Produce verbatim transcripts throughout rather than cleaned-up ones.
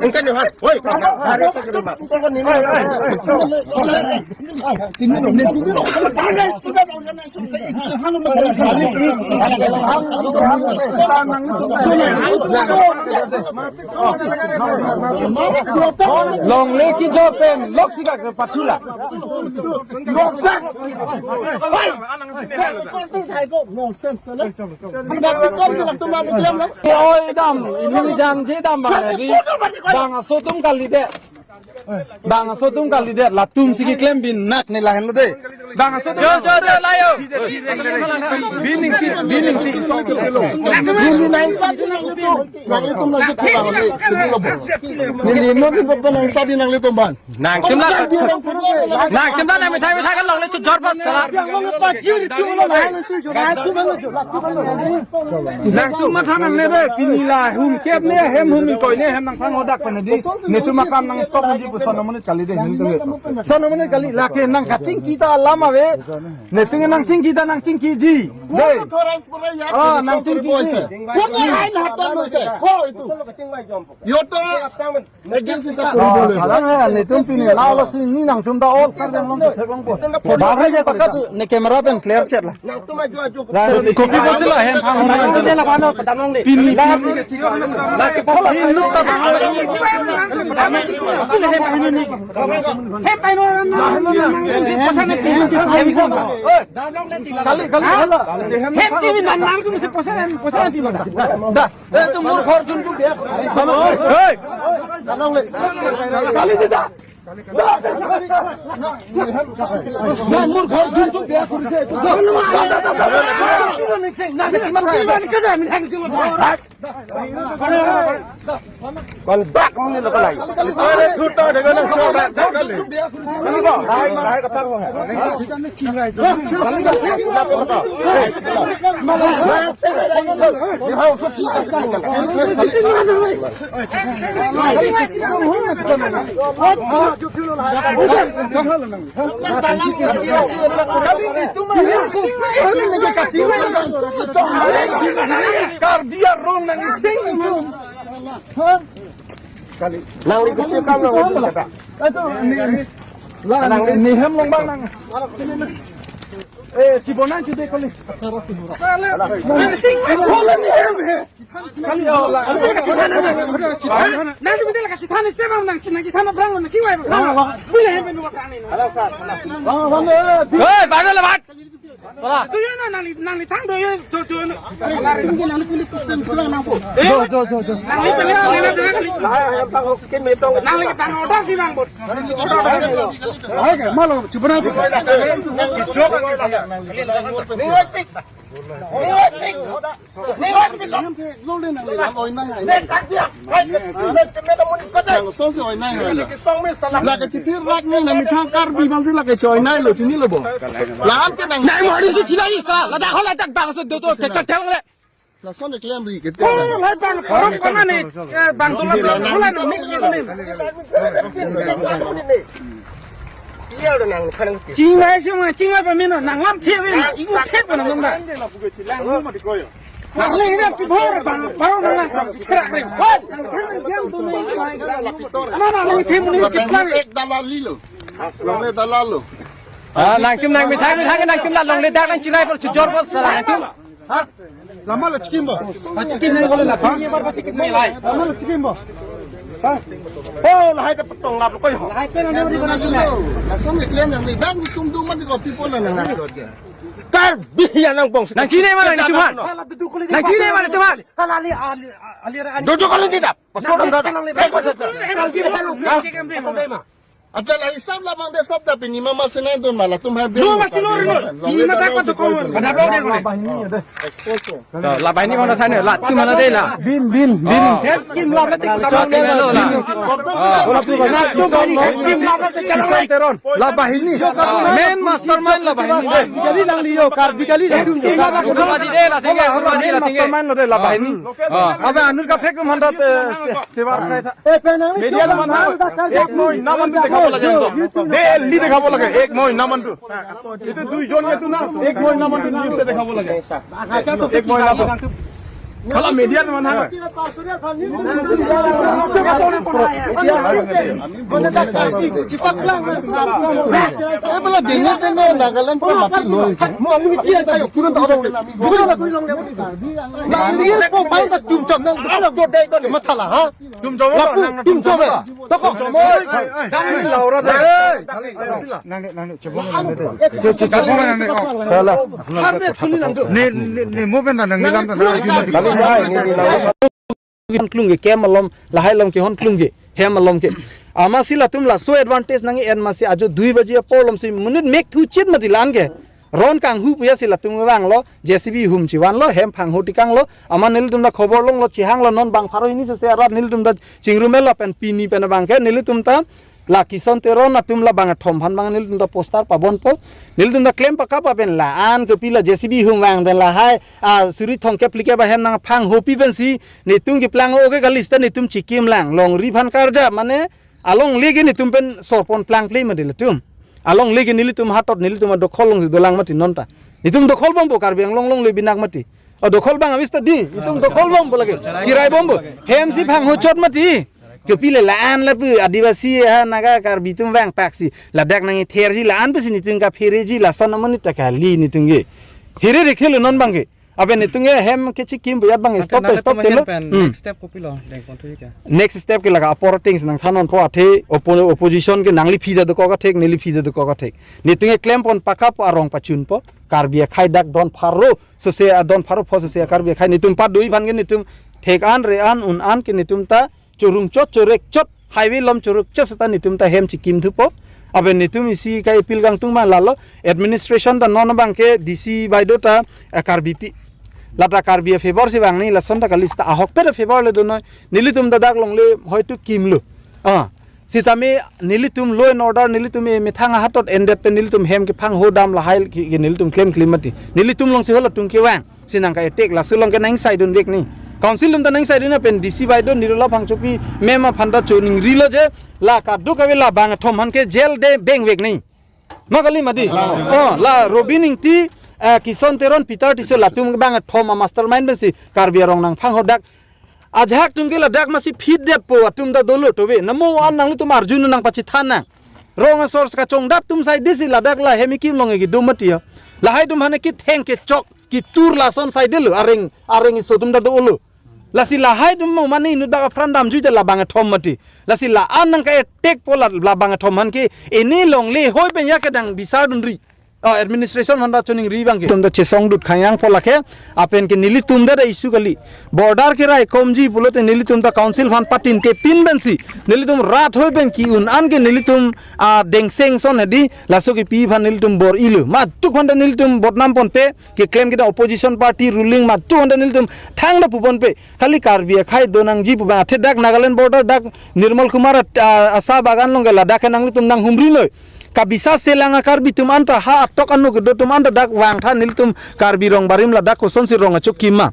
Engkan yo, hai. Oi, hari apa ke rumah? Longle kejok pen loksi kak pathu la. Nonsense. Oi dam, ini jangje dam bang, jadi bang aso atum kalidet. Bang aso atum kalidet, latum si keklem bin nak ne lahenlo de. Bang aso atum. Jo, jo, jo, layo. Bining ti, bining ti. Neli nangsabi nanglitum. Nanglitum nangsabi nanglitum. Neli non ko nangsabi nanglitum ban. Nangtum la. Nangtum la, nang methai methai kan longle chojor bas sala. Nangtum matha nangne de, pini la hum kep ne hem hum koi ne hem nangthang hodak pen di. Netum akam nang stop nangji pu son amonit kali de, netum. Son amonit kali, lake nang kachingki ta alam ave. Netum nangchingki ta nangchingkiji. De. Ah, nangchingkiji. Kota lain hatan lo se. Ko itu. Yota. Alang hai, netum pini la lo si ni nangtum ta all kar jang long thek long po. Bahar je pakat ne camera pen clear chet la. Kopi ko sila hem phang hona. Pini, pini. Lake phola hin luk ta. Hem paino na. Kali, kali, hala. Hem ti nang nangtum si posa, posa ti mana. Da. Eh, tu mur ghor juntu dia. Hei. Kali tidak. Na mur ghor juntu dia kurse. Kal bak muni lo kalai. Are thuta de gana chora. Kali ko. Hai, hai, katang ko hai. Karbi arong nang sing. Nangli kusi kam nang itu kata. Aduh, ini, ini. La, nangli ini hem long bang nang. Eh, cibonang cide kali. Salah. Nang sing, bola ni hem he. Kali, oh, la. Nang tu bidal kasih than se bang nang, nang cithan berang nang ciwai berang. Boleh hem dua kali. Bang, bang, eh. Hei, bang, lebat. Wala. Tuyo na, nangli, nangli thang tuyo, tu, tu, na. Nangli tinggi, nangli kulit kustem tuyo nangpo. Eh? Jo, jo, jo, jo. Nangli tinggi, nangli, nangli. Nangli thang order si bang bot. Hai ke, malo, cibra. Ni wat pik. Ni wat pik. Ni wat pik. Lo le nangli, lo nang hai. Nang song si oi nang hai. Lake chitir rak ni nang methang Karbi bang si lake choi nai lo, chini lo bo. Lam ke nang. Nang mari si chila isa, ladak ho ladak bang so do do ke tak tak le. Lason de klem ri ke. Oh, lai bang, bang kona ni, eh, bang tu la bang, hola no mik chik ni. Iya udah nang, nang. Chingmai si ma, chingmai pa mino, nang lam thep ni, ibu thep na nang da. Nang le ni ti bor bang, bang nang nang, ti therak ni. Nang thang nang kiam tu ni. Ana na ni thep ni chik lang. Ek dalal lo. Long le dalal lo. Ah, nangtum nang methang methang nangtum la longle dak nang chinai por chujor por sala nangtum. Ha? Lama la chikim bo. Pachikim ni ko la. Ha? Ye bar pachikim ni lai. Lama la chikim bo. Ha? Oh, lahai ta petong lap ko yo. Lahai ta nang di bana juna. Lason ni klem nang ni bang tum dum mati ko people nang nang jot ke. Karbi ya nang bong. Nang chine mana ni tuhan? Nang chine mana tuhan? Hala ali ali ali. Dodo kalau tidak. Pasal dodo. Karbi halu. Acha la hisab la mangde sob ta pini mama senai don mala tum hai bin. Lo masi lo ri lo. Pini mata ko to ko. Pada bro de ko. Exposure. To, la bahini mana thane, la tu mana de la. Bin, bin, bin. Oh. Hem kim la la te. Chot na lo la. Oh. Kim la la te. Kisan Teron. La bahini. Main mastermind la bahini de. Bidali lang liyo, Karbi dali lang. Kim la la ko. Hola, hola, main mastermind lo de la bahini. Oh. Abe anur ka phek tum handa te, te, tewar krai tha. Media teman, ha? Ek moi naman tu dekha bo lage. Daily dekha bo lage, ek moi naman tu. Itu dui jon itu na, ek moi naman tu news dekha bo lage. Ek moi naman. Kalau media teman-teman. Tum jom. Nang, nang, nang, coba nang, nang. Hala. Ne, ne, ne, mo pen ta nang, nang, nang, nang. Hon klung ke, camp along, lahai along ke, hon klung ke, hem along ke. Amatsi latum laso advantage nang-en amatsi ajo dui baji apor alomsi monit mek thuchit mati la-an ke. Ron kanghu puya si latum vanglo, J C B hum chivanlo, hem phangho tikanglo, amat nelitum ta khobor longlo, chihanglo, non bang pharo hini sese arat nelitum ta chingrum-et lo pen pini pen abang ke, nelitum ta la Kison Teron atum la bang athom aphan abang nelitum ta poster pabonpo. Nelitum ta klem pakap pen la-an kopi la J C B hum vang pen lahai, a, suri thomkep phlikep ahem nangphanghopi pensi netum keplang o ke kali seta netum chikim lang. Longri aphan karja mane alongle ke netum pen sorpon plangple mati latum. Alongle ke nelitum hatot nelitum adokhol alongsi dolang mati non ta. Netum dokhol bompo, Karbi Anglong alongle binak mati. O dokhol abang avis ta di, netum dokhol bompo lake. Chirai bompo. Hem si phanghochot mati. Kopi le la-an lapu Adivasi ha Naga Karbi atum vangpaksi ladak nangtherji la-an pusi netum kaphereji lason amonit ta kali netum ke. Here rekhelo non abang ke. Aben netum ke hem kechikimpo ya abang, stop, stop telo. Next step kopilo? Dengpon thu ke. Next step ke lake apor things nangthan nonpo athe oppo-, opposition ke nangli phi ta dokok athek, neli phi ta dokok athek. Netum ke klempon pakap arong pachunpo, Karbi akhai dak don pharo sose, a don pharo pho sose Karbi akhai netum padoi aphan ke netum thek-an re-an un-an ke netum ta chorungchot chorrekchot, highway along chorrekchot seta netum ta hem chikim thupo. Aben netum isi ka appeal kangtung ma lalo administration ta non abang ke D C baido ta, eh, Karbipi. Lata Karbi a-favour si vang ni lason ta kali seta ahokpet a-favour le donoi. Nelitum ta dak longle hoitu kimlo. Ah, sitame nelitum law and order nelitum emethang ahatot endet pen nelitum hem kephangho dam lahai ke, ke nelitum klemkle mati. Nelitum alongsi halatum kevang. Si nangka-attack laso along ke nangsaidunvek ni. Council atum ta nangsaidun pen D C baido Nirola Phangchopi ma'am aphan ta choningrilo je la kadokave la bang athom aphan ke jail de bengvek ni. Ma kali mati. Oh, la Robin Ingti, eh, Kison Teron, Peter Tisso latum bang athom a-mastermind pensi Karbi arong nangphangho dak. Ajahak atum ke ladak amatsi phitdetpo atum ta dolo tove. Namo an nanglitum arjun nangpachithan nang. Rong asor kachongdat atum saidesi ladak la hem ekim along ke kedo mati ya. Lahai atum aphan ketheng kechok ketur lason saidelo areng, areng iso atum ta dolo. Lasi lahai atum mo mane inut dak apran damjui ta la bang athom mati. Lasi la-an nangka-attackpo la, la bang athom aphan ke, ene longle hoi pen ya kedang bisar dunri. Oh, administration aphan ta choningri abang ke. Atum ta chesongdut khang yangpo lake, apen ke nelitum ta da issue kali. Border keraikomji pulote nelitum ta council aphan patintepin pensi. Nelitum rat hoi pen ki-un-an ke nelitum, ah, dengseng ason hedi, laso kepi aphan nelitum bor-ilo. Mathuk aphan ta nelitum bodnam ponpe, keklem kedam opposition party ruling mathuk aphan ta nelitum thangta puponpe. Kali Karbi akhai donangji pu abang athe dak Nagaland border dak Nirmal Kumar a, a, asa bagan along ke ladak ke nanglitum nanghumri noi. Kabisa selang a-Karbi atum anta ha atok anu kedo atum anta dak vangtha nelitum Karbi rong barim ladak kosonsi rong achokim ma.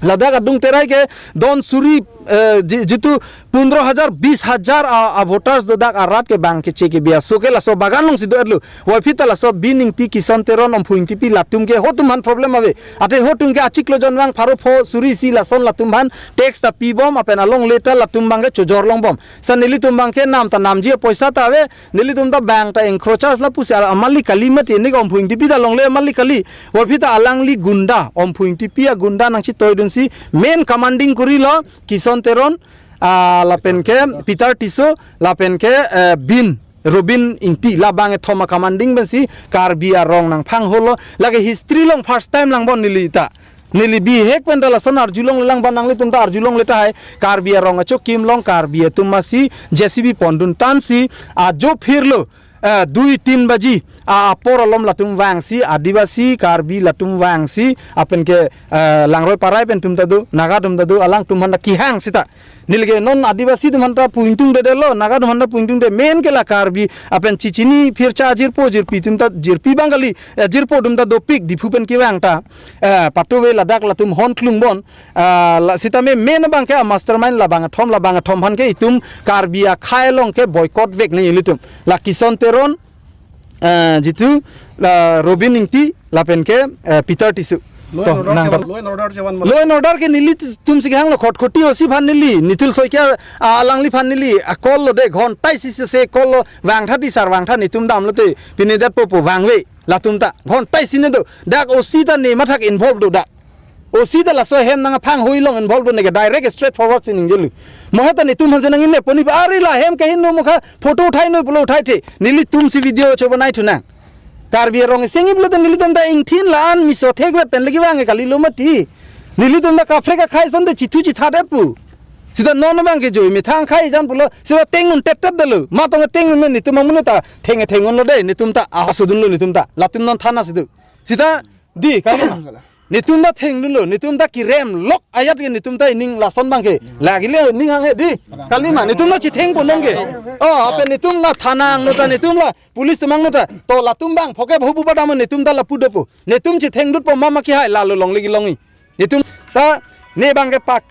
Ladak adung terai ke don suri, eh, ji-, jitu pundro hajar, bis hajar a, a-voters do dak arat ke bang keche kebi aso ke laso bagan alongsi do-etlo. Waphi ta laso Bin Ingti, Kison Teron, Omphu Ingtipi latum ke ho atum aphan problem ave. Athe ho atum ke achiklo jon vang pharo pho suri isi lason latum aphan tax ta pibom apen alongle ta latum abang ke chojor longbom. Sa nelitum abang ke nam ta namji apoisa ta ave, nelitum ta bang ta encroachers lapusi ar amali kali mati, ne Omphu Ingtipi ta longle amali kali. Waphi ta alangli gunda, Omphu Ingtipi agunda nangchetoidunsi main commanding kurilo Kison Teron, ah, lapen ke Peter Tisso, lapen ke, eh, Bin, Robin Ingti, la bang athom a-commanding pensi Karbi arong nangphangholo, lake history along first time langbom neli ta. Neli bihek pen ta lason arjulonglelang abang nanglitum ta arjulongle tahai, Karbi arong achokim along Karbi atum amatsi J C B pondun tangsi, ajo phirlo, eh, dui tin baji, a, apor alom latum vangsi, Adivasi, Karbi latum vangsi, apen ke, eh, Langroi Parai pen atum ta do, Naga atum ta do, alangtum aphan ta kehang seta. Neli ke non Adivasi atum aphan ta pu ingtungdedetlo, Naga atum aphan ta pu ingtungde, main ke la Karbi, apen chichini phircha jirpo jirpi atum ta, jirpi abang kali, eh, jirpo atum ta dopik, Diphu pen kevang ta, eh, patuve ladak latum hon klungbom, ah, la sitame main abang ke a-mastermind la bang athom, la bang athom aphan ke itum Karbi akhai along ke boycott vek ni ilitum. La Kison Teron, eh, jitu, la Robin Ingti, lapen ke, eh, Peter Tisso. Law and To, order nang chevan, pat- law and order chevan ma. Law and order ke nelitum si kehanglo, Khatkhati O C aphan neli, Nitul Saikia, ah, alangliphan neli, ah, call lo de, ghonta isi se call lo, vangtha ti sir, vangtha netum damlote, pine detpo pu vangve, latum ta, ghonta isi ne do, dak O C ta ne mathak involve do dak. O C ta laso ahem nangkaphang hui along involve do neke, direct straight forward si ningjelo. Mo heta netum aphan si nangneponji, are la ahem kahin no mokha, photo uthai noi pulo uthaithe, nelitum si video chobanai thunang. Karbi arong isi ngi pulote nelitum ta ingthin la-an miso thekvet pen lagi vang kalilo mati. Nelitum ta kaprek akhai asonte chithu chithadet pu. Sita non abang ke joi methang khai jan pulo. Sita tengun tep tep detlo. Ma tong tengun netum amonit ta theng thengun lo de. Netum ta asodun lo netum ta. Latum non thana situ. Sita di kali. Netum ta thengdun lo. Netum ta kirem lok ajat ke netum ta ining lason abang ke. Lagi le ning hanghe di. Kali ma netum ta chithengpo non ke. Oh, ape netum la thana angno ta netum la police atum angno ta. To latum abang phoke bhobu padam netum ta lapu dopo. Netum chithengdutpo mama kihai lalo longle kelongji. Netum ta ne abang ke pak